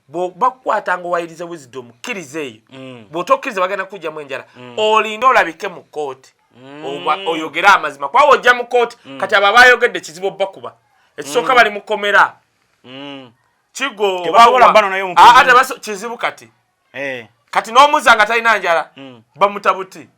Bakukwata nga owayiriza Wisdom, kkiriza eyo. Bw'otokkiriza, bagenda kukugyamu enjala. Olinde olabike mu kooti, oyogere amazima, kuba ojja mu kooti. Kati abo abayogedde kizibu obbakuba. Ekisooka, bali mu kkomera. Kigo Tebasobola bano nayo mu Ah, ate kizibu kati. Kati n'omuza nga talina njala, bamuta buti.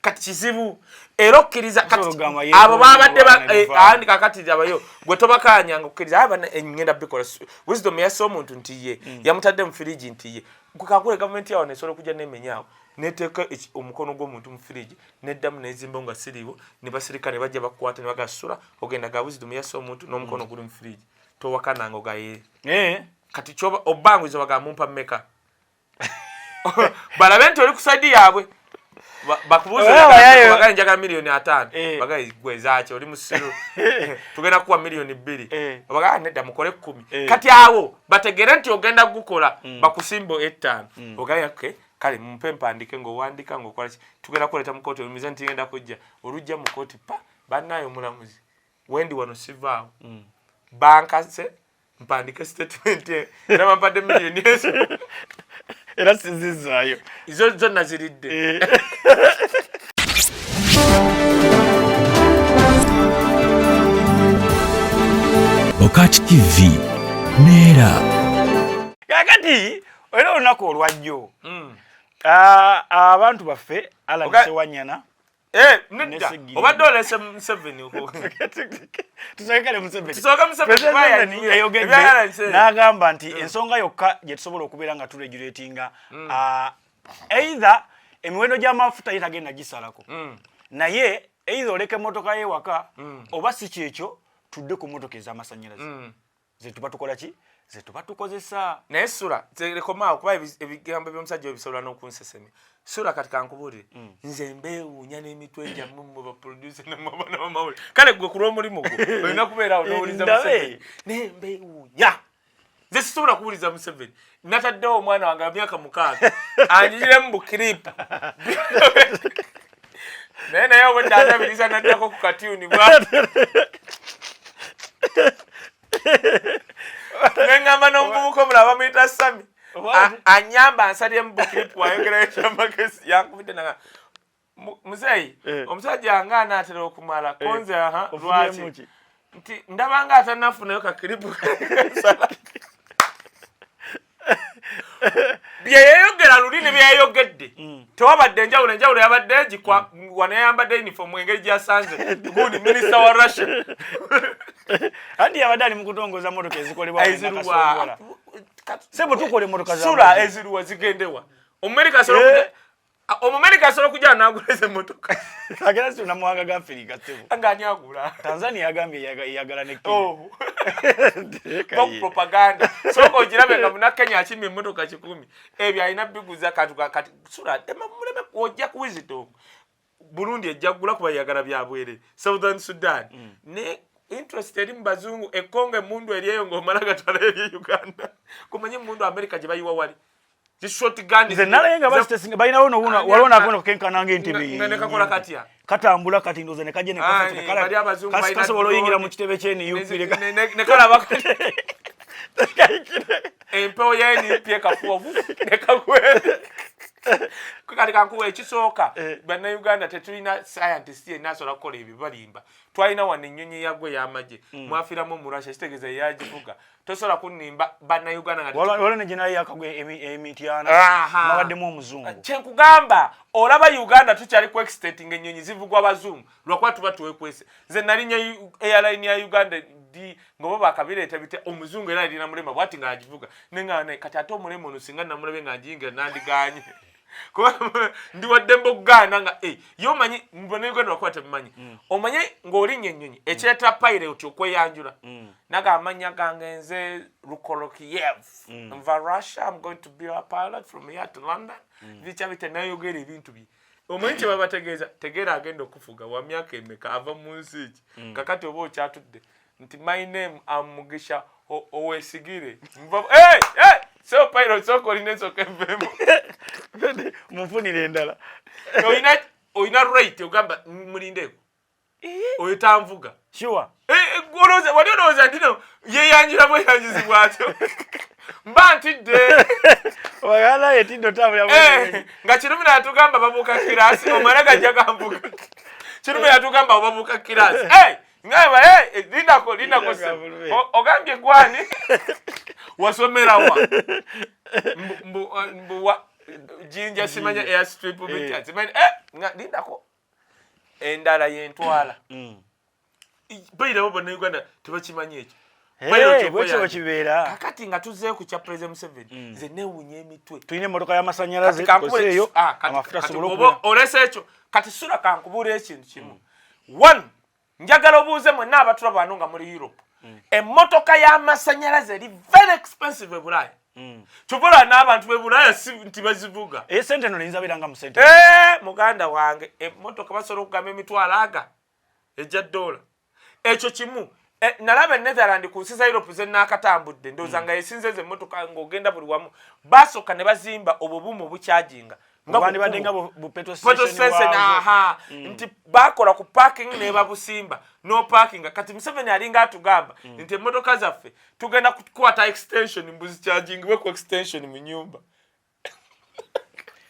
Kati kizibu era okkiriza kati. Osobola okugamba ye Abo babadde omwana bivaawo. Andi kakati abayo gwe tobakanyanga okkiriza aba ngenda bikola. Wisdom yasse omuntu nti ye yamutadde mu firiji, nti ye gwe kakule. Gavumenti yawo nesobola okujja nemenyawo, neteeka omukono gw'omuntu mu firiji, neddamu nezimba nga siriiwo, ne basirika, ne bajja bakukwata ne bagasula ogenda ga Wisdom yasse omuntu n'omukono guli mu firiji. Towakananga ogaye. Kati kyoba obbanguiza, bagamba mumpa mmeka, balabe nti oli ku side yaabwe. Bakubuuze. Oba Bagaye njagala 5 miliyoni. Bagaye gwe zaaki, oli musiru, tugenda kuwa 2 miliyoni. Bagaye nedda, mukole 10. Kati awo bategere nti ogenda gukola, bakusimba 5. Ogaye okay, kale mumpe mpandike. Ng'owandika ng'okola ki, tugenda kuleeta mu kooti, olumiza nti ngenda kujja. Olujja mu kooti, pa bannaye omulamuzi, wendi wano sivaawo, bankase mpandike statement era bampadde miliyoni ezo. Era sizizaayo. Zo zonna ziridde. Bokati TV neera. Kakati era olunaku olwajjo, abantu baffe Alan Sewanyana Nedda. Nesigiri. Obadde olese Museveni. Tusooke kale Museveni. Tusooke Museveni, President kuba Museveni yayogedde ebya Alan Museveni. n'agamba nti ensonga yokka gye tusobola okubeera nga turegulatinga, either emiwendo gy'amafuta ye tagenda gisalako, naye either oleka emmotoka ye waka, oba si kyekyo tudde ku mmotoka ez'amasannyalaze zetuba tukola ki, zetuba tukozesa. Naye sula lekomaawo, kuba ebigambo by'omusajja oyo bisobola n'okunsesemya. Sula, kati kankubuulire, nze mbeewuunya n'emitwe gyammwe, mmwe baproducer nemwe bamawulire. Kale gwe ku lw'omulimu gwo olina kubeerawo n'owuliza Ndabe. Museveni, naye mbeewuunya, nze sisobola kuwuliza Museveni. Nataddewo omwana wange wa myaka 6 anjijiremu bukiripu, naye obwedda andabiriza naddako ku katyuni bwa neŋŋamba n'omuvubuka omulala bamuyita Sami. Anyamba ansalyemu bukiripu ayogerayo ekyamagezi. Yankubidde naga, "Muzeeyi, omusajja nga anaatera okumala konze." Aha, Ofunyeemu lwaki? ki? Nti ndabanga atanafunayo kakiripu kasala byeyeyogera luli ne byeyogedde tewabadde enjawulo. Enjawulo yabadde egikwa wano yayambadde uniform, engeri gyasanze gundi minisita wa Russia. Anti yabadde ali mu kutongoza motoka ezikolebwa Eziruwa? Nakasongola. Sebo, tukola emmotoka za Sula, amagye. eziruwa zigendewa? Omumerika asobola Omumerika asobola okujja n'agula ezo emmotoka? Agenda zitunda mu mawanga ga Afirika, sebo. Nga ani agula? Tanzania yagambye eyagala ne Kenya. Oh. Teeka Bo ye. propaganda. Sooka ogirabe nga Munnakenya akimye emmotoka 100, ebyo alina biguza. Kati kati sula tema, muleme ojja ku Wisdom. Burundi ejja kugula kuba yagala byabwerere. Southern Sudan ne interest eri mu bazungu. Ekongo emundu eri eyo ng'omala gatwala eri Uganda. Kumanye emundu America gye bayiwa wali zi shotgun. Nze nalaye nga bazitesinga, balinawo nobuna, waliwo nakono kenkana ng'entebe. Nga ne kakola katya? Katambula kati, ndowooza ne kajja ne Ai, kafa, bali abazungu balina kasobola oyingira mu drone. kitebe ky'NUP. Ne kalaba empewo ya NUP ekafuwa nekagwera. Kati kankuwa ekisooka. Bannayuganda tetulina scientist yenna asobola kukola ebyo, balimba. Twalina wano ennyonyi eyagwa ey'amagye, mwafiiramu Omurasha, kitegeeza yeyagivuga. Tosobola kunnimba Bannayuganda nga Waliwo ne gyenayo yakagwa emityana, mabaddemu omuzungu. Kyenkugamba, olaba Uganda tukyali ku extent nga ennyonyi zivugwa bazungu, lwakuba tuba twekwese. Nze nalinnya airline ya Uganda di nga oba bakabireeta bite, omuzungu era alina mulema bwati ng'agivuga. Neŋŋamba kati ate omulema ono singa namulabe nga ngiyingira nandiganye, kuba ndi waddembe okugaana nga ye omanyi Bannayuganda lwakuba temumanyi. Omanye ng'olinnya ennyonyi, ekireetera pilot okweyanjula naga amannya gange, nze Rukolokiev, nva Russia, I'm going to be a pilot from here to London, bikyabite nayogera ebintu bye. Omanyi kye babategeeza? Tegeera agenda okufuga wa myaka emeka, ava mu nsi ki. Kakati oba okyatudde nti my name am Mugisha Owesigire. Hey, hey! So pilot, sooka olina ensooka enveemu. Munfunire endala. Olina right ogamba mulindeeko, oyo tanvuga. Sure. Wali olowooza nti no yeyanjula bweyanjuzi bwatyo? Mba ntidde. Wagala etidde otambulira mu eh, nga Kirumira yatugamba babuuka kirasi, omala gajja gambuka. Kirumira yatugamba babuuka kirasi. Hey! Ngamba, hey, lindako, lindako. Ogambye gwani? Wasomerawa? Mbu Jinja simanya airstrip bitya. Simanya nga lindako. Endala yentwala. Bayira bo Uganda tebakimanyi ekyo. Bwekyo kibeera. Kakati nga tuzzeeyo ku kya President Museveni, nze neewuunya emitwe. Tulina emmotoka y'amasannyalaze, tukozeeyo amafuta asobole okubeera. Olese ekyo. Kati sula kankubuulira ekintu kimu. One, njagala obuuze mwenna abatulaba wano nga muli Europe. Emmotoka y'amasannyalaze eri very expensive e Bulaaya. Kyova olaba n'abantu b'e Bulaaya si nti bazivuga. Esente eno eyinza beera nga mu sente. Muganda wange, emmotoka basobola okugamba emitwalo aga ejja dola. Ekyo kimu. Nalaba e Netherland ku nsi za Europe ze naakatambudde, ndowooza nga yesinze ezo emmotoka ng'ogenda buli wamu. Basooka ne bazimba obwo buuma obukyajinga. Nga Wandibadde nga bu petrol station. Aha, nti bakola ku parking ne babusimba no parking. Kati Museveni alinga atugamba nti emmotoka zaffe tugenda kukwata extension, mbuzikyajingibwe ku extension mu nyumba.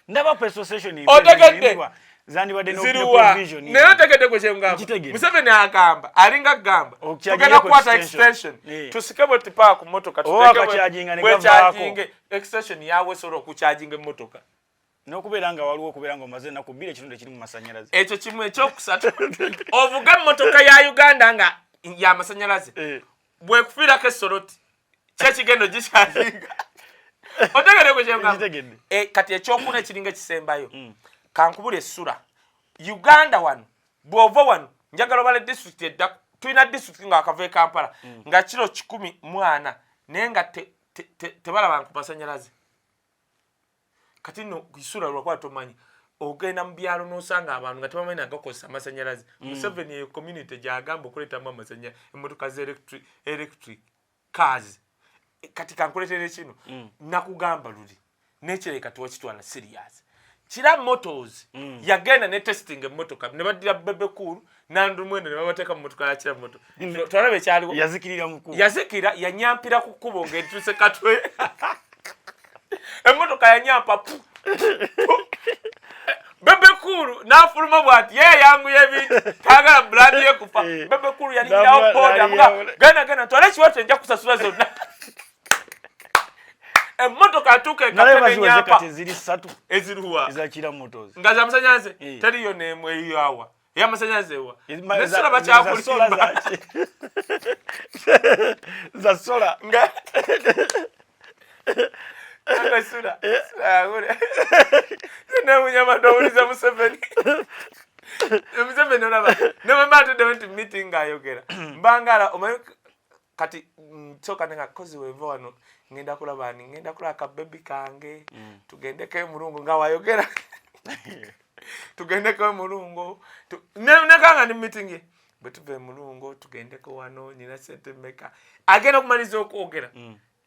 Ndaba petrol station Otegedde? Zandibadde no Ziruwa? provision. Naye otegedde gwe kyengamba? Nkitegedde. Museveni agamba, alinga agamba Okukyajinga tugenda ku kukwata extension. extension, tusike bwe tipa ku mmotoka, Oba tuteeke akakyajinga ne bwekyajinge extension yawe esobola okukyajinga emmotoka. N'okubeera nga waliwo okubeera nga omaze ennaku 2 ekitundu ekiri mu masannyalaze. Ekyo kimu. Ekyokusatu, ovuga emmotoka ya Uganda nga y'amasannyalaze, bwekufiirako esoloti kyekigendo gikyajinga. Otegedde gwe kyengamba? Nkitegedde. Kati ekyokuna ekiringa ekisembayo, kankubula essula Uganda wano. Bw'ova wano, njagala obala disitulikiti eddako. Tulina disitulikiti nga wakava e Kampala nga kiro 140, naye nga tebalaba ku masanyalaze. Kati nno isula lwakuba tomanyi, ogenda mu byalo n'osanga abantu nga tebamanyi nagakozesa amasanyalaze. Museveni eyo community gyagamba okuleetamu amasanyalaze, emmotoka za electric cars. Kati kankuleetere kino. Nakugamba luli nekireka tewakitwala serious. Kira Motors yagenda ne testing emmotoka ne baddira Bebe Cool nandumwendo ne babateeka mu mmotoka ya Kira Moto. Twalaba ekyaliwo. Yazikirira mu kkubo. Yazikira, yanyampira ku kkubo ng'etuuse Katwe. Emmotoka yanyampa pu pu. Bebe Cool n'afuluma bw'ati, ye yayanguya ebintu, tayagala brand ye kufa. Bebe Cool yalinyirawo boda, amuga, "Genda, genda, twala ekiwato, nja kusasula zonna." Emmotoka atuuka Nalayo ekatwe baziweze nenyampa. Kati ziri ssatu. Eziruwa? Eza Kira Motors. Nga za masanyalaze? Eh. Teriyo n'emu eyawa ey'amasanyalaze ewa. Nesula Za solar. bakyakulimba. Zaki? Za solar. Nga agasula nemunyama owuliza Museveni. Museveni olaba nemwemba atuddewo nti meeting ng'ayogera mbangala omanyi kati nsooka nenga kozi wenva wano ngenda kulaba ani, ngenda kulaba kabebi kange, tugendeko emulungu nga wayogera, tugendeko emulungu. Nekanga ni meeting ye, bwe tuva emulungu tugendeko wano, nina sente mmeka. Agenda okumaliriza okwogera,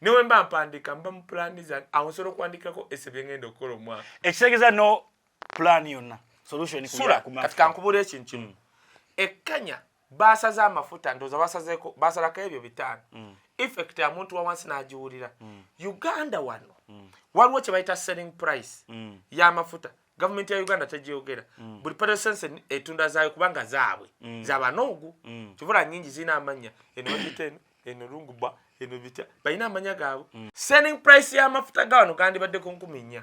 newe mba mpandiika, mba mu pulaani zange awo nsobola okuwandikako ese byengenda okukola omwaka. Ekitegeeza no plan yonna solution Sula ku kati mafuta. Kankubuula ekintu kimu. E Kenya basaze amafuta, ndowooza basazeeko, basalako ebyo 5, effect ya muntu wa wansi n'agiwulira. Uganda wano waliwo kye bayita selling price y'amafuta. Gavumenti ya Uganda tegyogera. Buli petrol station etunda zaayo kubanga zaabwe zabanoogu. Kivula nyingi zirina amannya, eno bagiyita eno, eno lungubwa, eno bitya, balina amanya gaabwe. Selling price y'amafuta ga wano gandibadde ku 4,000.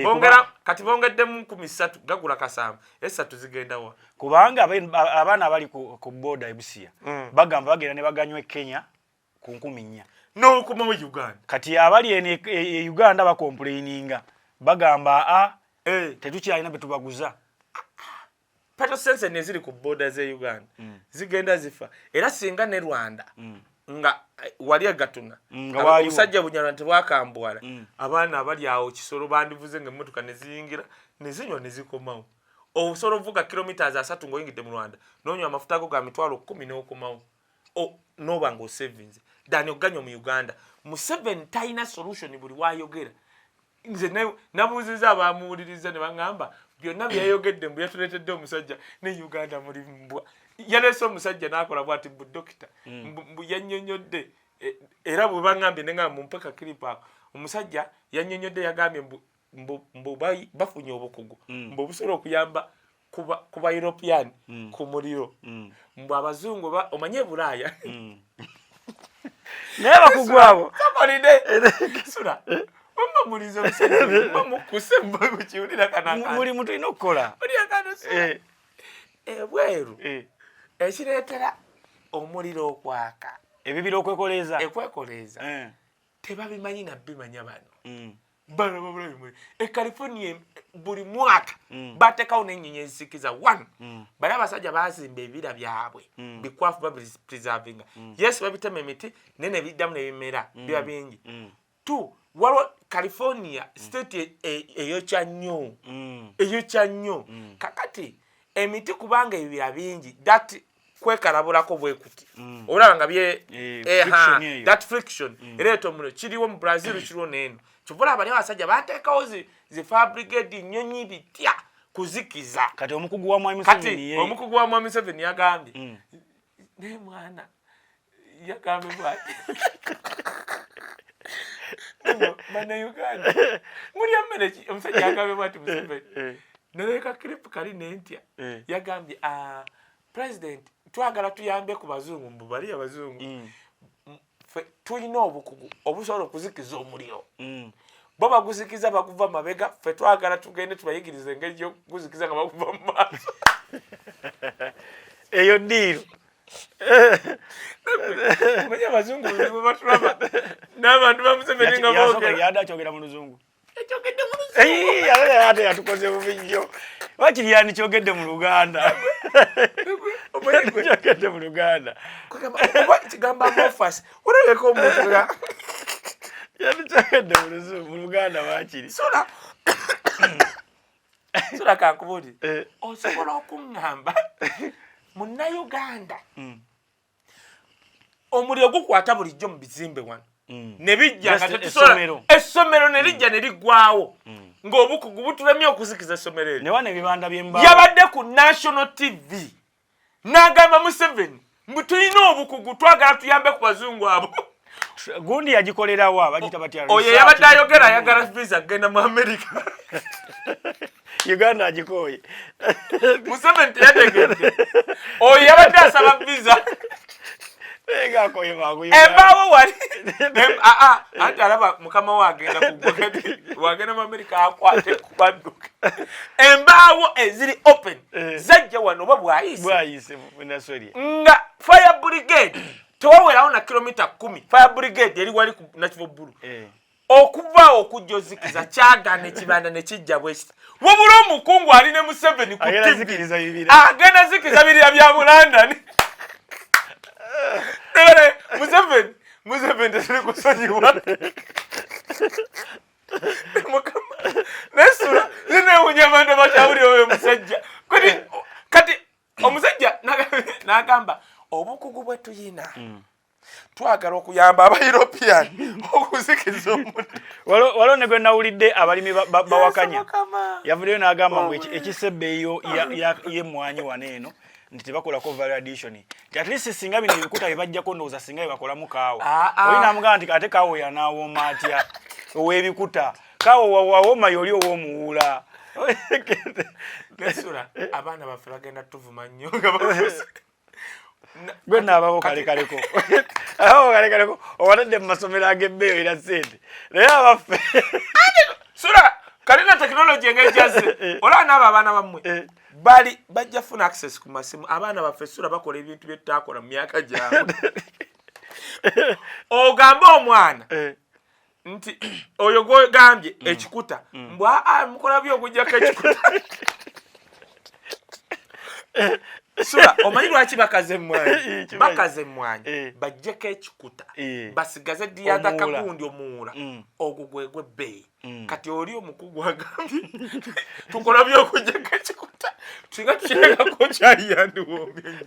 Bongera kati bongeddemu 3,000, gagula 7,000. 3 zigenda wa? Kubanga abaana abali ku boda e Busia bagamba bagenda ne baganywa e Kenya ku 4,000. N'okomawo Uganda. Kati abali eno e Uganda bacomplaininga, bagamba a tetukyalina bwe tubaguza. Petrol station eziri ku boda ze Uganda zigenda zifa. Era singa ne Rwanda nga wali egatuna Nga waliwo. Obusajja Bunyarwanda tebwakambuwala, abaana abali awo Kisoro bandivuze nga emmotoka ne ziyingira ne zinywa ne zikomawo. Osobola ovuga kilometers 30 ng'oyingidde mu Rwanda n'onywa amafuta go ga 100,000 n'okomawo, noba ng'osavinze than oganywa mu Uganda. Museveni talina solution. Buli wayogera nze nabuuzizza abamuwuliriza ne baŋŋamba byonna byeyayogedde mbu yatuleetedde omusajja ne Uganda muli mbwa. Yaleese omusajja n'akola bwati mbu dokita, mbu yannyonnyodde. Era bwe baŋŋambye ne ŋŋamba mumpe ka clip ako, omusajja yannyonnyodde, yagambye mbu bafunye obukugu mbu obusobola okuyamba kuba European ku muliro, mbu abazungu omanye Bulaaya. Naye abakugu abo Sakolide sura mama mulizo omusajja mama mukuse mukiwulira kana mulimu tulina okukola. Ebweru ekireetera omuliro okwaka, ebibira okwekoleeza, ekwekoleeza tebabimanyi nabimanya bano bano babulabi e California buli mwaka bateekawo n'ennyonyi ezizikiza one. Bali abasajja bazimba ebibira byabwe bikwafu, babipreservinga. Yes, babitema emiti naye ne biddamu ne bimera, biba bingi. Two, waliwo California state eyokya nnyo, eyokya nnyo. Kakati emiti, kubanga ebibira bingi, that kwekalabulako bwe kuti olaba nga bye that friction ereeta omuliro. Kiriwo mu Brazil, kiriwo neeno. Kyova olaba bali abasajja bateekawo zi fire brigade, nnyonyi, bitya kuzikiza. Kati omukugu wa Mwami Kati omukugu wa Mwami Museveni yagambye, naye mwana yagambye bwati, "Bannayuganda mulya mmere ki?" Omusajja yagambye bwati, Museveni naleka clip kali nentya. Yagambye, "Ah, president, twagala tuyambe ku bazungu." Mbu bali abazungu, "Ffe tulina obukugu obusobola okuzikiza omuliro. Bo baguzikiza baguva mabega, ffe twagala tugende tubayigirize engeri gy'okuguzikiza nga baguva mu maaso." Eyo ddiiru. Omanyi abazungu bwe batulaba n'abantu ba Museveni nga boogera. Yadde akyogera mu Luzungu. Ekyogedde mu Luzungu. Ate ate yatukoze bubi nnyo. Wakiri yandikyogedde mu Luganda. Kyogedde mu Luganda. Oba kigamba amorphous, olabeka omuntu nga Yandikyogedde mu Luzungu, mu Luganda wakiri. Sula sula kankubuulire, osobola okuŋŋamba Munnayuganda omuliro gukwata bulijjo mu bizimbe wano ne bijja nga Just tetusobola essomero. Essomero ne lijja ne liggwawo ng'obukugu butulemye okuzikiza essomero eryo. Ne wano ebibanda by'embaawo. Yabadde ku national TV n'agamba Museveni mbu tulina obukugu, twagala tuyambe ku bazungu abo. Gundi yagikolerawa, bagita batya? Oyo Research. yabadde ayogera ayagala visa agenda mu America. Uganda agikooye. Museveni teyategedde, oyo yabadde asaba visa. Naye ng'akooye mangu. Embaawo wali anti alaba mukama we agenda kugwa, kati wagenda mu America akwate kubadduka. Embaawo eziri open zajja wano oba bwayise. Bwayise munasweria. Nga fire brigade tewawerawo na kilomita 10, fire brigade eri wali ku Nakivo Bbulu okuvaawo okujja ozikiza kyagaana, ekibanda ne kijja bwekiti. Wabula omukungu ali ne Museveni ku Agenda TV zikiriza bibira. Agenda zikiza birira bya mu London. Museveni, Museveni tetuli kusonyiwa. Mukama nesula zinewunya abantu abakyawulira oyo omusajja. Kati omusajja n'agamba obukugu bwe tuyina, twagala okuyamba aba European okuzikiza omuliro. Waliwo ne gwe nawulidde abalimi bawakanya. Mukama. Yavuddeyo n'agamba mbu ekissa ebbeeyi y'emmwanyi wano eno nti tebakolako value addition, nti at least singa bino ebikuta bye bajjako, ndowooza singa bye bakolamu kaawa. Ah, ah. Oli n'amugamba nti ate kaawa oyo anaawooma atya ow'ebikuta? Kaawa wawooma y'oli ow'omuwuula. Nesula abaana baffe bagenda tuvuma nnyo nga bakuze. Gwe naababo kalekaleko, ababo kalekaleko obatadde mu masomero ag'ebbeeyi era ssente, naye abaffe Sula kalina tekinologi engeri gyazze, olaba naabo abaana bammwe bali bajja funa access ku masimu. Abaana baffe sula bakola ebintu bye tutakola mu myaka gyabwe. Ogambe omwana nti oyo gwogambye ekikuta, mbw aa mukola byokujjako ekikuta. Sula omanyi lwaki bakaze emmwanyi? Kimanyi. Bakaze emmwanyi bajjeko ekikuta, basigaze diyata. Omuwula. Kagundi omuwula ogwo gwe gwebbeeyi. Kati oli omukugu agambye tukola byokujjako ekikuta, singa tukirekako kyayandiwoomye.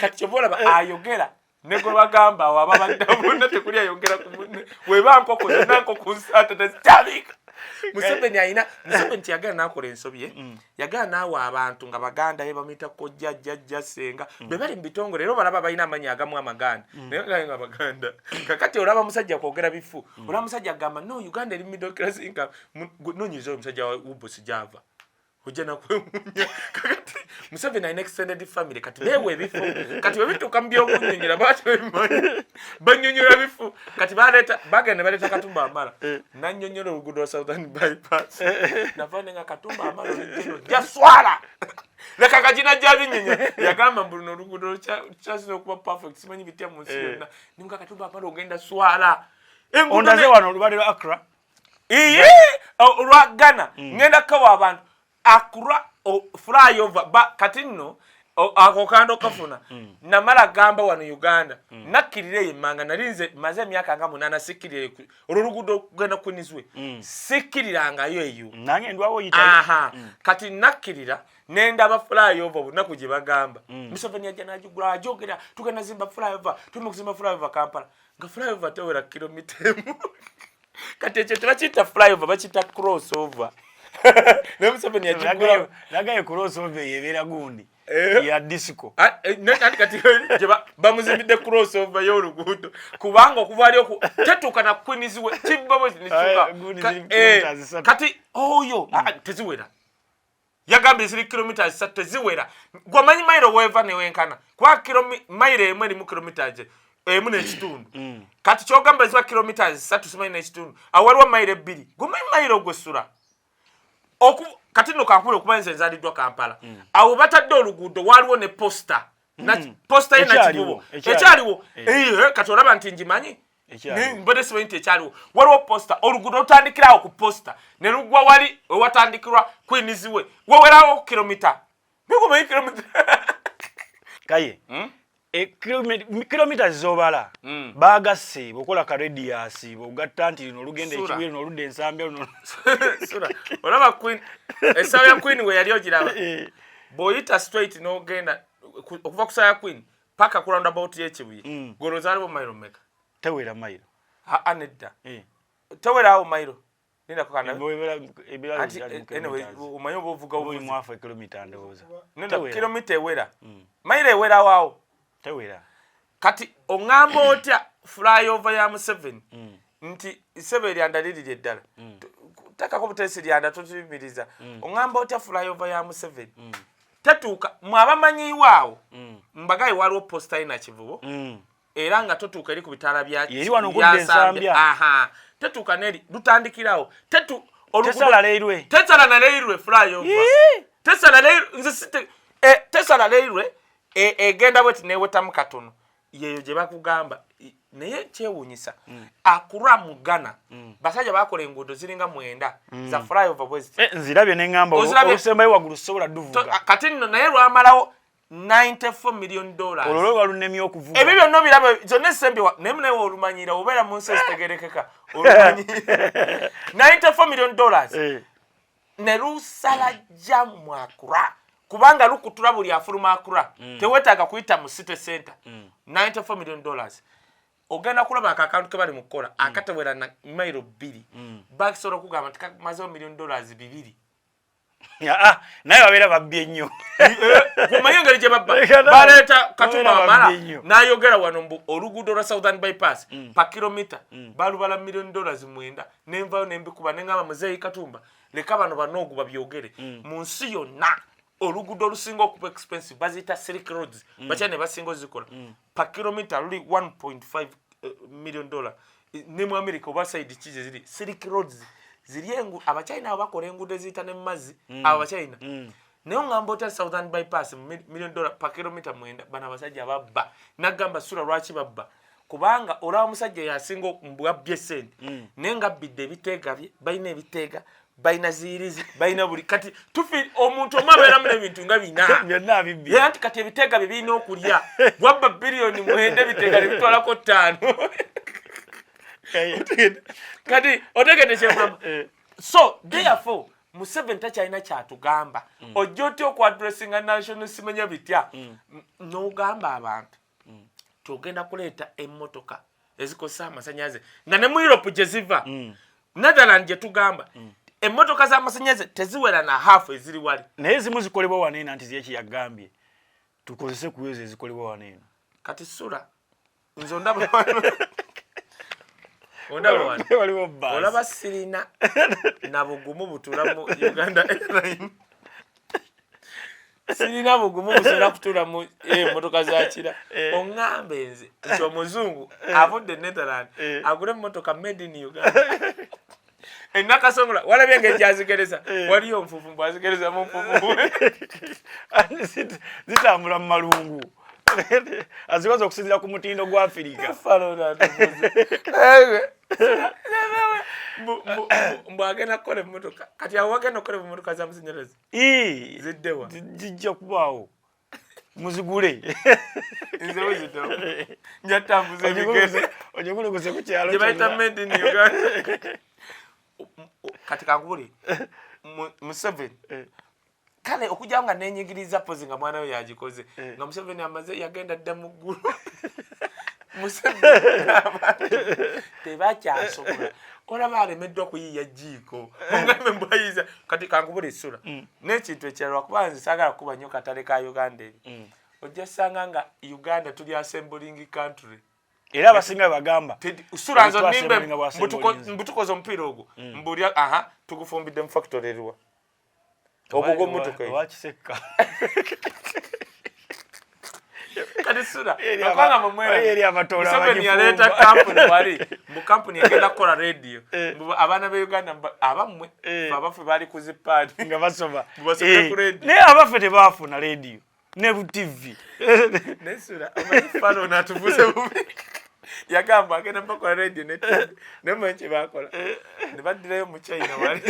Kati kyova olaba ayogera ne gwe bagamba awo ababadde bonna tekuli ayongera ku munne. Weba nkoko zonna nkoko nsaata tezikyabika. Museveni alina, Museveni tiyagala nakola ensobi ye. Yagala naawe abantu nga baganda be bamuyita kojja, jjajja, senga, be bali mu bitongole, era obalaba balina amannya agamu amaganda, naye nga baganda. Kakati olaba musajja kwogera bifu, olaba musajja agamba, "No, Uganda eri middle class income." Nonyiza oyo musajja wa Ubosi gyava, ojja nakwewuunya. Kakati Museveni alina extended family, kati beewa ebifo. Kati bwe bituuka mu byokunnyonnyola, baba tebabimanyi, bannyonnyola bifu. Kati baleeta, bagenda ne baleeta Katumba Amala nannyonnyola oluguudo lwa Southern Bypass. Nava nenga Katumba Amala olijjeno jaswala, leka kagina jabinnyonnyola. Yagamba mbu luno oluguudo lukyasinza okuba perfect, simanyi bitya mu nsi yonna. Nimuga Katumba Amala ogenda swala. Enguudo Ondaze wano olubale lwa Accra. Iye, olwa Ghana. Ngenda kawa abantu Accra flyover ba. Kati nno ako kando kafuna. Namala gamba wano Uganda, nakkirira eyo emmanga. Nali nze maze emyaka nga 8 sikkirira olwo luguudo kugenda Queensway, sikkirirangayo eyo. Nange ndwawo yitayo. Aha, kati nakkirira nendaba flyover obunaku gye bagamba Museveni ajja nagigula, ajogera, "Tugenda zimba flyover, tulina okuzimba flyover Kampala," nga flyover tewera kilomita 1. Kati ekyo tebakiyita flyover, bakiyita crossover. Naye Museveni yagigula. Nagaye crossover eyo ebeera gundi ya disco. Ah, anti kati gye bamuzimbidde crossover y'oluguudo, kubanga okuva ali oku tetuuka na Queensway, kibba bwe nekituuka. Ah, gundi ziri 3 kilometers. Kati oyo teziwera. Yagambye ziri 3 kilometers, teziwera. Gwamanyi mayiro weeva newenkana, kuba mayiro emu erimu 1.5 kilometers. Kati kyogamba ziba 3 kilometers simanyi n'ekitundu, awo waliwo mayiro 2. Gwamanyi mayiro gwesula. Kati nno kankule, okuba nze nzaliddwa Kampala, awo batadde oluguudo waliwo ne posta. Posta ye Ekyaliwo, Nakivubo. Ekyaliwo. Ekyaliwo. Kati olaba nti ngimanyi. Ekyaliwo. Mbadde simanyi nti ekyaliwo. Waliwo posta, oluguudo lutandikirawo ku posta ne lugwa wali wewatandikirwa Queensway, wewerawo kilomita. Nikumanyi kilomita. Kaye, kilomita zobala bagasse bwokola ka radius, bwogatta nti luno olugenda Sura. Ekibuye, luno oludda Ensambya, luno Sura, olaba Queen, essaawa ya Queen we yali ogiraba? Bw'oyita straight n'ogenda okuva ku saawa ya Queen paka ku roundabout y'Ekibuye, golooza aliwo mayiro meka? Tewera mayiro. Aa, nedda. Tewerawo mayiro. Lindako kana. Ebirala Anti byali mu anyway, kilometers. omanyi oba ovuga Oba obuvuzi. mwafu ekilomita ndowooza. Nenda. Tewera. Kilomita ewera, mayiro ewerawo awo. Tewera. Kati oŋŋamba otya flyover ya Museveni nti sebe eryanda liriri eddala, takako buteesi lyanda totuyimiriza. Oŋŋamba otya flyover ya Museveni tetuuka? Mwe abamanyiiwo awo, mbagaye waliwo posta ye Nakivubo, era nga totuuka eri ku bitaala bya Eri wano okudda bya Nsambya. Ensambya. Aha, tetuuka neri lutandikirawo tetu Tesala railway. Tesala na railway flyover. Tesala railway, nze site tesala railway egenda bweti newetamu katono, yeyo gye bakugamba. Naye kyewuunyisa, Accra mu Ghana basajja bakola enguudo ziringa 9 za flyover bweziti. Nzirabye neŋŋamba Ozirabye? olusembayo waggulu sobola duvuga. Kati nno naye lwamalawo $94 million. Olwo lwe lwalunemye okuvuga. Ebyo byonna obiraba, zonna esembye naye naye olumanyira, obeera mu nsi ezitegerekeka, olumanyira $94 million. Ne lusala jam mu Accra, kubanga lukutula buli afuluma Accra, teweetaaga kuyita mu city center. $94 million. Ogenda kulaba ako akantu ke bali mu kukola akatewera na mayiro 2, bakisobola okugamba nti kamazewo $2 million. Ah, naye babeera babbye nnyo. Kumanye engeri gye babba. Leka nawe. Baleeta Katumba Babeera Wamala babbye nnyo. n'ayogera wano mbu oluguudo lwa Southern Bypass pa kilomita balubala $9 million. Nenvayo nembikuba neŋŋamba, "Muzeeyi Katumba, leka bano banoogu babyogere." Mu nsi yonna oluguudo olusinga okuba expensive baziyita Silk Roads, bakyali ne basinga ozikola, pa kilomita luli $1.5 million. Ne mu America oba side ki gye ziri Silk Roads ziri engu, Abachina abo bakola enguudo eziyita ne mu mazzi, abo Abachina. Naye oŋŋamba otya Southern Bypass million dollar pa kilomita 9? Bano abasajja babba. Nagamba sula lwaki babba, kubanga olaba omusajja yasinga mbwabbye sente, naye nga abbidde ebiteega bye balina, ebiteega balina, ziyirizi balina buli. Kati tufi omuntu omu abeeramu n'ebintu nga bina. Byonna abibbye. Ye anti kati ebiteega bye birina okulya, wabba 9 biliyoni, ebiteega ne bitwalako 5. Kati otegedde kyengamba? So therefore Museveni takyalina kyatugamba. Ojja otya okuaddressinga national simanya bitya, n'ogamba abantu togenda kuleeta emmotoka ezikozesa amasanyalaze nga ne mu Europe gye ziva, Netherland gye tugamba. Emmotoka z'amasannyalaze teziwera na haafu eziri wali. Naye ezimu zikolebwa wano eno, anti ziyeki yagambye tukozese ku ezo ezikolebwa wano eno. Kati sula nze ondaba wano, ondaba wano. Waliwo bus. Olaba sirina na bugumu butuula mu Uganda Airline, sirina bugumu busobola kutuula mu emmotoka za kira. Oŋŋambe nze nti omuzungu avudde e Netherland agule emmotoka made in Uganda enakasongola, walabye engeri gyazigereza? Waliyo nfufu, mbw azigereza mu nfufu. Anti zitambula mu malungu, azikoze okusinziira ku mutindo gwa Afirika. Ewe. Mbu agenda kukola emmotoka. Kati awo wagenda okukola emmotoka za masanyalaze ziddewa? Zijja kubaawo, muzigule. Nze weziddewa, nja tambuza ebigere. Ojuguluguse ku kyalo gye bayita kyonna. Made in Uganda. Kati kankubuli, Museveni, kale okujjawo nga nenyigiriza pozi nga mwana we yagikoze, nga Museveni amaze yagenda dda mu ggulu. Museveni abantu tebakyasobola, olaba alemeddwa kuyiiya jiiko, ogambe mbwayiza. Kati kankubula essula n'ekintu ekirala, lwakuba nze saagala kuba nnyo katale ka Uganda eri, ojja sanga nga Uganda tuli assembling country. Era abasinga bagamba Sula nze nimbe twassemblinga bwassemblinze. Mbutukoze omupiira ogwo, mbulya aha tugufumbidde mu factory eriwa ogwo gw'emmotoka eyo? Wakisekka. Kati sula Eri akubanga mumwera eri abatoola Museveni abagifumba. yaleeta kampuni wali, mbu kampuni egenda kukola radio, mbu abaana be Uganda abammwe, fe abaffe baali ku zipaadi nga basoma. Basome ku radio. Naye abaffe tebaafuna radio ne bu TV. Nesula omanyi falo natuvuze bubi, yagamba agenda bakola radio ne TV, naye manyi kyebakola, ne baddirayo mu China wali.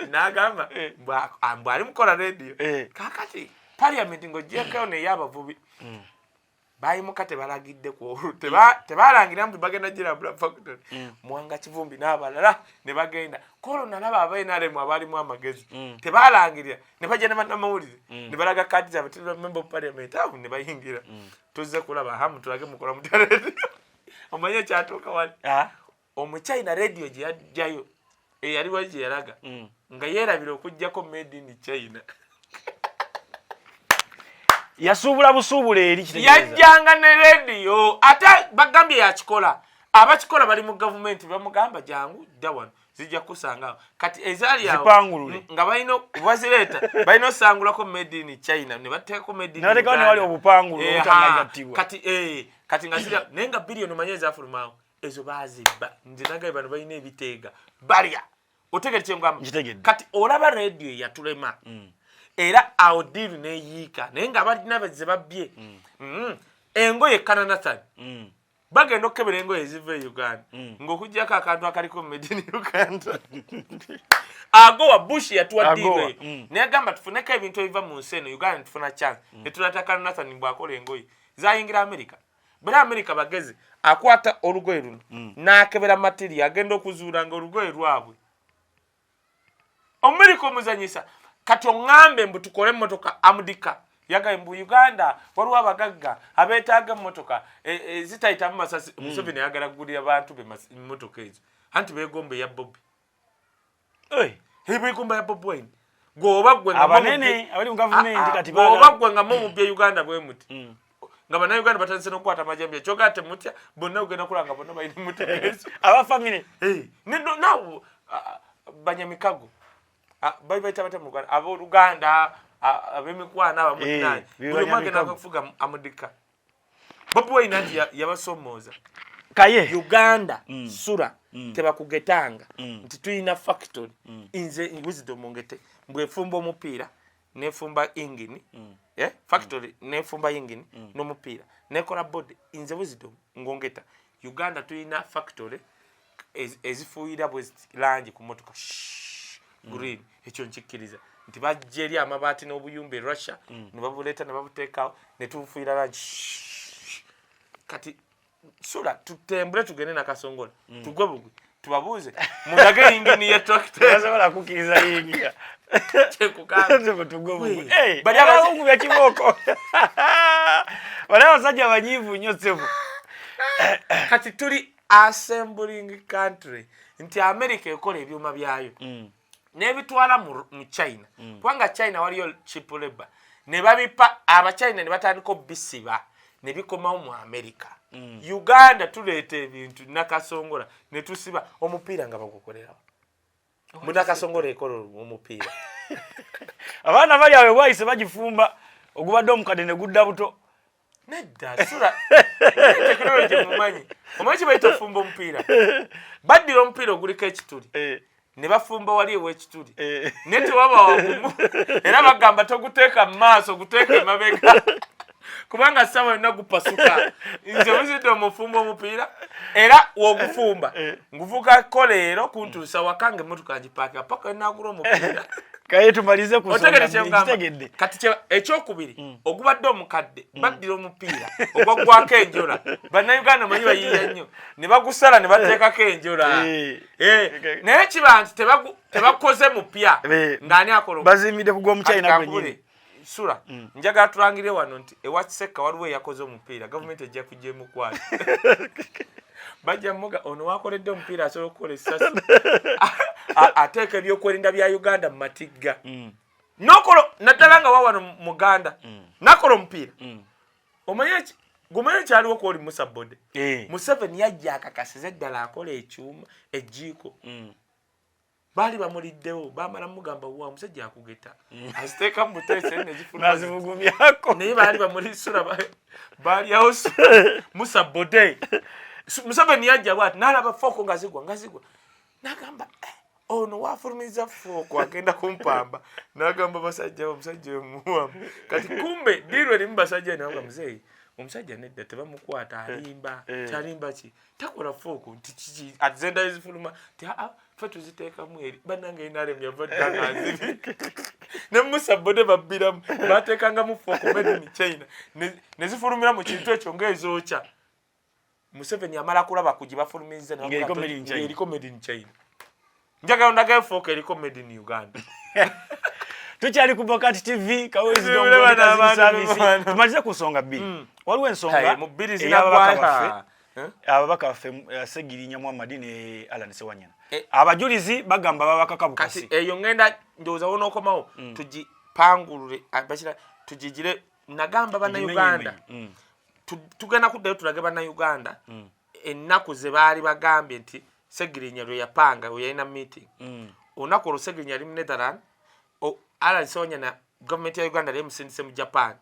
N'agamba mbu ali mukola radio. Kakati parliament ng'ogyeko neyabavubi bayimuka, tebalagidde ku olwo, tebalangira mbu bagenda girambula factory. Muwanga Kivumbi n'abalala ne bagenda kwolwo, nalaba aba NRM abaalimu amagezi, tebalangirira, ne bajja ne bannamawulire ne balaga kaadi zaabwe, tuli ba member of parliament abo, ne bayingira, tuzze kulaba hamu tulage mukola mutya radio. Omanye ekyatuuka wali? Ah. Omuchina radio gye yajjayo eyali wali gye yalaga, nga yeerabira okugjako made in China. Yasuubula busuubula eri, kitegeeza. Yajjanga ne rediyo, ate bagambye yakikola, abakikola bali mu gavumenti, bamugamba jangu dda wano, zijja kukusangawo. Kati ezaali awo Zipangulule. Nga balina bazireeta, balina osangulako made in China, ne bateekako made in Ne bateekawo ne Uganda. wali obupangulule obutanagattibwa. Kati nga zira, naye nga biliyoni omanye ezafulumaawo ezo bazibba. Nze nagaye bano balina ebiteega balya, otegere kyengamba? Nkitegedde. Kati olaba rediyo eyatulema, era awo deal neyiika, naye nga balina ze babbye. Engoye kananathani, bagenda okukebera engoye eziva e Uganda, ng'okugyako akantu akaliko made in Uganda. Agowa Bush yatuwa deal Agowa, eyo, naye agamba tufuneko ebintu ebiva mu nsi eno Uganda, netufuna chance, netulata kananathani bwakola engoye zayingira America. Bera America bagezi, akwata olugoye luno n'akebera material, agenda okuzuula nga olugoye lwabwe Omumerika omuzanyisa. Kati oŋŋambe mbu tukole emmotoka amudika yagaye mbu Uganda waliwo abagagga abeetaaga emmotoka zitayitamu masasi. Museveni ayagala kugulira bantu be emmotoka ezo, anti beegomba eya Bobi. Beegomba ya Bobi Wine. Gweoba gwe nga Abanene abali mu gavumenti kati gweoba baagala- gwe nga mumubye Uganda bwe muti, nga bannayuganda batandise n'okukwata amajambiya, kyogaa temutya, bonna ogenda kulaba nga bonna balina emmotoka ezo. Aba famire. Nawo banyamikago bali bayita batya mu Luganda, abooluganda, ab'emikwano, abamutinanyi, be buli omu agenda banyamikago. kufuga amudika Bobi Wine, anti yabasomooza. Kaye. Uganda sura tebakugetanga nti tulina factory. Nze Wisdom ngete mbwefumba omupiira, nefumba ingini, factory nefumba ingini n'omupiira, nekola body. Nze Wisdom ngongeta Uganda tulina factory ezifuuyira bwe langi ku motoka green. Ekyo nkikkiriza nti bajja eri amabaati n'obuyumba e Russia, ne babuleeta ne babuteekawo ne tubufuuyira langi. Kati sula tutembule tugende Nakasongola, tugwe bugwe, tubabuuze mundage yingini ya tractor. Tebasobola kukkiriza yingira. Kyekugamba. Tugwe. Bali Bali abakubya kibooko, bali abasajja banyiivu nnyo ssebo. Kati tuli Assembling country nti America ekola ebyuma byayo n'ebitwala mu China, kubanga China waliyo cheap labor, ne babipa Abachina ne batandika obisiba ne bikomawo mu America. Uganda tuleeta ebintu nakasongola ne tusiba omupiira nga bagukolerawo. Munakasongola ekola omupiira. Abaana bali awo bwayise bagifumba ogubadde omukadde ne gudda buto. Nedda, sura tekinologi mumanyi, omanyi kibayita ofumba omupiira? Baddira omupiira oguliko ekituli ne bafumba wali ew'ekituli, naye tewaba wagumu, era bagamba toguteeka mu maaso, guteeka emabega, kubanga ssaawa yonna gupasuka. Nze buzidde omufumba omupiira, era wogufumba nguvugako leero kuntuusa waka nga emmotoka ngipaakira paka nagula omupiira. Kaye tumalize ku Otegedde nsonga kyengamba? Kitegedde. Kati ekyokubiri, ogubadde omukadde, baddira omupiira ogwaggwako enjola. Bannayuganda manyi bayiiya nnyo, ne bagusala ne bateekako enjola. Naye kiba nti tebakoze mupya, ng'ani akola? Bazimbidde ku gw'omuchina Kati gwennyini. kankubule, sula njagala tulangire wano nti ewa Kisekka waliwo eyakoze omupiira. Gavumenti ejja kujja emukwata, bajja muga ono wakoledde omupiira asobola okukola essasi. Ateeka ebyokwerinda bya Uganda mu matigga nokolo, naddala nga wawano muganda nakola omupiira. Omanye gumanye kyaliwo kwoli Musa Bode. Museveni yajja akakasiza eddala akola ekyuma ejjiiko. Baali bamuliddewo, bamala mugamba wa omusajja akugeta aziteeka mu buteese nezifuluma. Nazibugumyako. Naye baali bamulisula, baalyawo Musa Bode. Museveni yajja bwati n'alaba fork nga zigwa nga zigwa, n'agamba, "Eh, ono wafulumiza fork agenda kumpamba." N'agamba basajja, omusajja oyo muwamu. Kati kumbe deal erimu basajja naga muzeeyi omusajja nedda tebamukwata, alimba. Kyalimba ki? Takola fork nti kiki ati zifuluma ti aa ffe tuziteekamu eri. Bannange, NRM yava dda nga nzibi ne Musa Bode babbiramu, bateekangamu fork made in China ne zifulumira mu kintu ekyo ng'ezookya. Museveni amala kulaba ku gye bafulumiza ne Ng'eriko bamuga made in China. Ng'eriko made in China. Njagala ndagayo fork eriko made in Uganda. Tukyali ku Bokat TV. Bano abantu bano. Tumalize ku nsonga bbiri. Waliwo ensonga Haye, mu bbiri ey'ababaka zinaggwayo. baffe, Eh? ababaka baffe, Segirinya Muhammad ne Alan Sewanyana. Eh. Abajulizi bagamba babakaka Kati bukasi. eyo ngenda ndowooza wonookomawo tugipangulule, bakira tugigire. Nagamba Bannayuganda tugenda kuddayo tulage Bannayuganda ennaku ze baali bagambye nti Segirinya lwe yapanga, we yalina meeting. Olunaku olwo Segirinya ali mu Netherland, Alan Sewanyana gavumenti ya Uganda yali emusindise mu Japan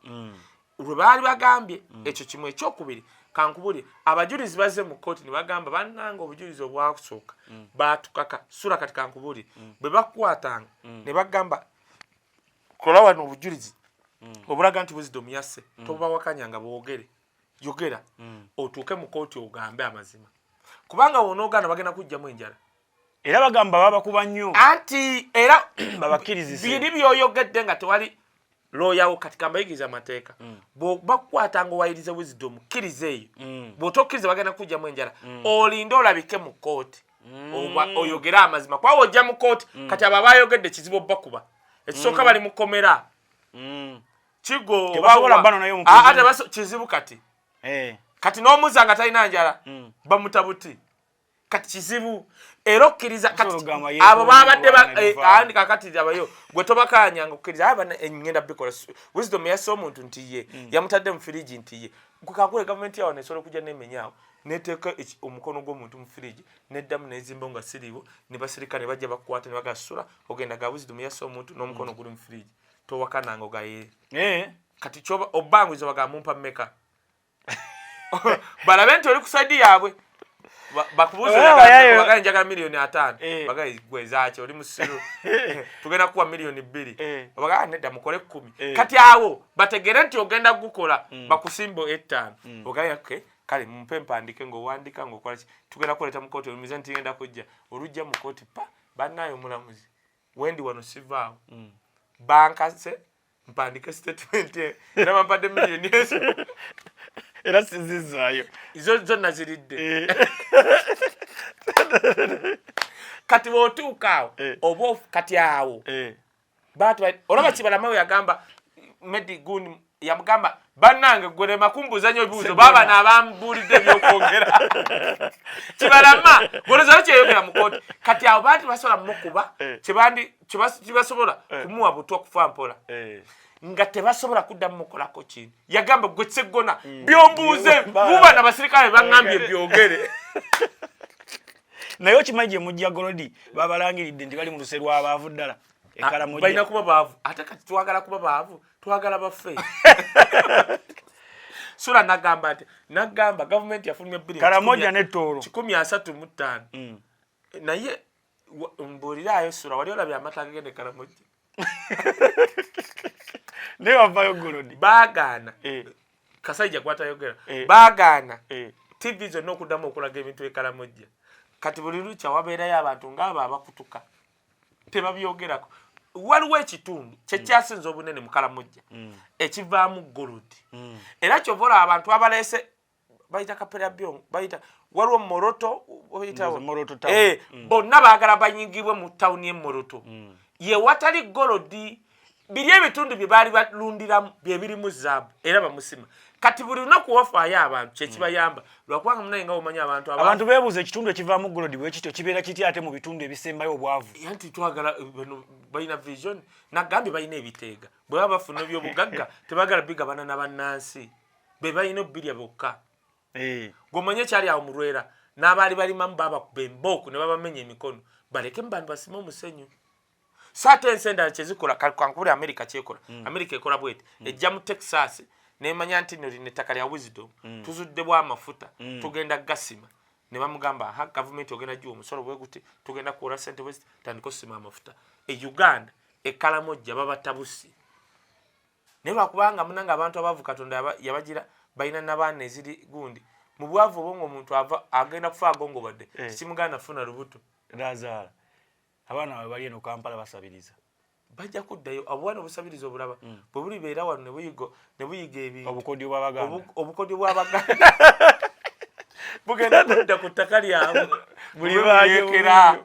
lwe baali bagambye. Ekyo kimu. Ekyokubiri, kankubulye, abajulizi bazze mu kooti ne bagamba, bannanga obujulizi obwasooka baatukaka sula. Kati kankubulye, bwe bakukwatanga ne bagamba kola wano obujulizi obulaga nti Wisdom yasse, tobawakanyanga, boogere, yogera otuuke mu kooti ogambe amazima, kubanga wonooganda bagenda kujjamu enjala. Era bagamba babakuba nnyo. Anti era Babakkirizise. biri byoyogedde nga tewali looyawo. Kati kambayigiriza amateeka. Bakukwata nga owayiriza Wisdom, kkiriza eyo. Bw'otokkiriza bagenda kujjamu enjala. Olinde olabike mu kooti oyogere amazima, kuba wojja mu kooti kati abo abayogedde kizibu obbakuba. Ekisooka bali mu komera kigo. Tebasobola banonayo mu Ah, ah, prison. Kizibu kati. Kati n'omuza nga talina njala bamuta buti. Kati kizibu era okkiriza kati Osobola okugamba abo babadde yeekuuma ne andi kakati abayo gwe tobakanyanga okkiriza aba ngenda bikola. Wisdom yasse omuntu nti ye yamutadde mu firiji nti ye kakule. Gavumenti yawo nesobola okujja nemenyawo neteeka omukono gw'omuntu mu firiji neddamu nezimba nga siriiwo, ne basirika ne bajja bakukwata ne bagasula ogenda ga Wisdom yasse omuntu n'omukono guli mu firiji, towakananga ogaye. Kati kyoba obbanguiza bagamba mumpa mmeka, balabe nti oli ku side yaabwe. Bakubuuze bagaye njagala 50 million. Bagaye gwe zaaki, oli musiru, tugenda kuwa 2 million. Bagaye nedda mukole 10. Kati awo bategere nti ogenda gukola, bakusimba 5. Ogaye okay, kale mumpe mpandike, ng'owandika ng'okola ki, tugenda kuleeta mu kooti olumize nti ngenda kujja olujja mu kooti pa bannaye omulamuzi wendi wano sivaawo, bankase mpandike statement era bampadde miliyoni ezo. Era sizizaayo. Zo zonna ziridde. Kati bw'otuuka awo oba kati awo olaba Kibalama we yagamba Medi Gun. Yamugamba, bannange, gwe kumbuuza nnyo ebibuuzo, baaba naabambuulidde ebyokwogera. Kibalama golozalo kyeyogera mu kooti. Kati awo baali tebasobola mukuba. Kyebandi kibasobola kumuwa butwa, kufa mpola, nga tebasobola kuddamu mukolako kintu. Yagamba, gwe Seggona, byombuuze buba nabasirikale baŋŋambye byogere. Naye okimanyi gye mujja gold, babalangiridde nti bali mu luse lw'abaavu ddala. Ah, balina kuba baavu. Ate kati twagala kuba baavu, twagala baffe. Sula nagamba nti, nagamba gavumenti yafulumya Karamoja ne Tooro. 135. Naye mbuuliraayo, Sula, wali olabye amata agagenda e Karamoja? Naye wavayo gold. Baagaana. Kasajja gwatayogera. Baagaana TV zonna okuddamu okulaga ebintu e Kalamojja. Kati buli lukya wabeerayo abantu ngaabo abakutuka, tebabyogerako. Waliwo ekitundu kyekyasinza obunene mu Kalamojja ekivaamu gold. Era kyova olaba abantu abaleese bayita Kapera Byong, bayita waliwo Moroto, bayita Ndowooza Moroto town. Bonna baagala banyingibwe mu tawuni y'e Moroto ye watali gold. Biri ebitundu bye baali balundiramu bye birimu zaabu, era bamusima. Kati buli lunaku wafaayo abantu, kyekibayamba, lwakubanga munaye nga omanyi abantu Abantu beebuuza ekitundu ekivaamu gold bwe kityo kibeera kitya ate mu bitundu ebisembayo obwavu? Anti twagala bano balina vision. Nagambye balina ebiteega, bwe baba bafuna ebyobugagga tebagala bigabana na bannansi, be balina obbirya bokka. Gweomanye ekyali awo mu Lwera, n'abaali balimamu babakuba embooko ne babamenya emikono, balekemu bantu basime omusenyu. So ate ensi endala kyezikola, kankubuli America kyekola. America ekola bweti: ejja mu Texas nemanya nti no lino ettaka lya wisdom, tuzuddebwa amafuta, tugenda gasima. Ne bamugamba, aha, gavumenti ogenda giwa omusolo bwe guti, tugenda kuwola sente bwe ziti, tandika osima amafuta. E Uganda ekalamojja babatabusi, naye lwakubanga munange abantu abaavu Katonda yabagira balina nabaana eziri gundi mu bwavu obwo, ngaomuntu ava agenda kufa agongobadde. Tekimugaana funa lubuto. Nazaala abaana bawe bali eno Kampala basabiriza. Bajja kuddayo. Obwana obusabiriza obulaba bwe bulibeera wano ne buyiga ebintu. Obukodyo bw'Abaganda. Obukodyo bw'Abaganda bugenda kudda ku ttaka lyabwe. Buli Buyekera,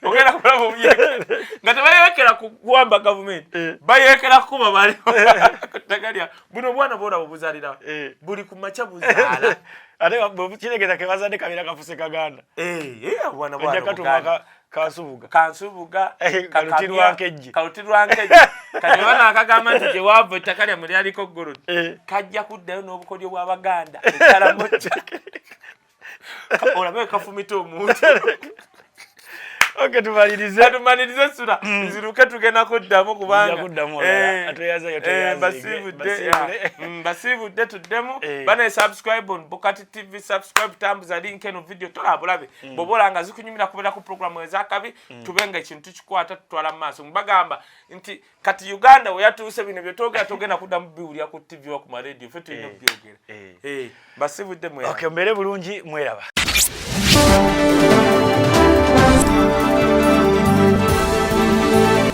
ogenda kulaba obuyekera nga tebayekera kuwamba gavumenti. Bayekera kuba bali ku ttaka lyabwe. Buno obwana bwolaba buzaalira buli ku makya, buzaala. Ate kitegeeza ke bazadde kabeera kafuse Kaganda. Obwana Ojja bwana katuma Buganda. Kansubuga. Kansubuga. Kaluti lwa Nkejje. Kaluti lwa Nkejje. Kati oba nakagamba nti gyewaava ettaka lyammwe lyaliko gold, kajja kuddayo n'obukodyo bw'Abaganda ekalamoja, olabe kafumita omuntu. Okay, tumalirize. Tumalirize, Sula, nziruke, tugenda kuddamu kubanga Tujja kuddamu olala. Tweyazayo, tweyaze. Basiibudde. Basiibule. Basiibudde, tuddemu. Bane, subscribe on Bokati TV, subscribe, tambuza link eno video, tolaba bulabe. Bw'oba olanga zikunyumira kubeera ku programu ezakabi, tube nga ekintu tukikwata tutwala mu maaso. Mbagamba nti kati Uganda we yatuuse, bino byetwogera togenda kuddamu biwulira ku TV wa ku maradio, ffe tulina okubyogera. Basiibudde mwe. Okay, mbeere bulungi, mweraba.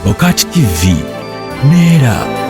Bokati TV neera.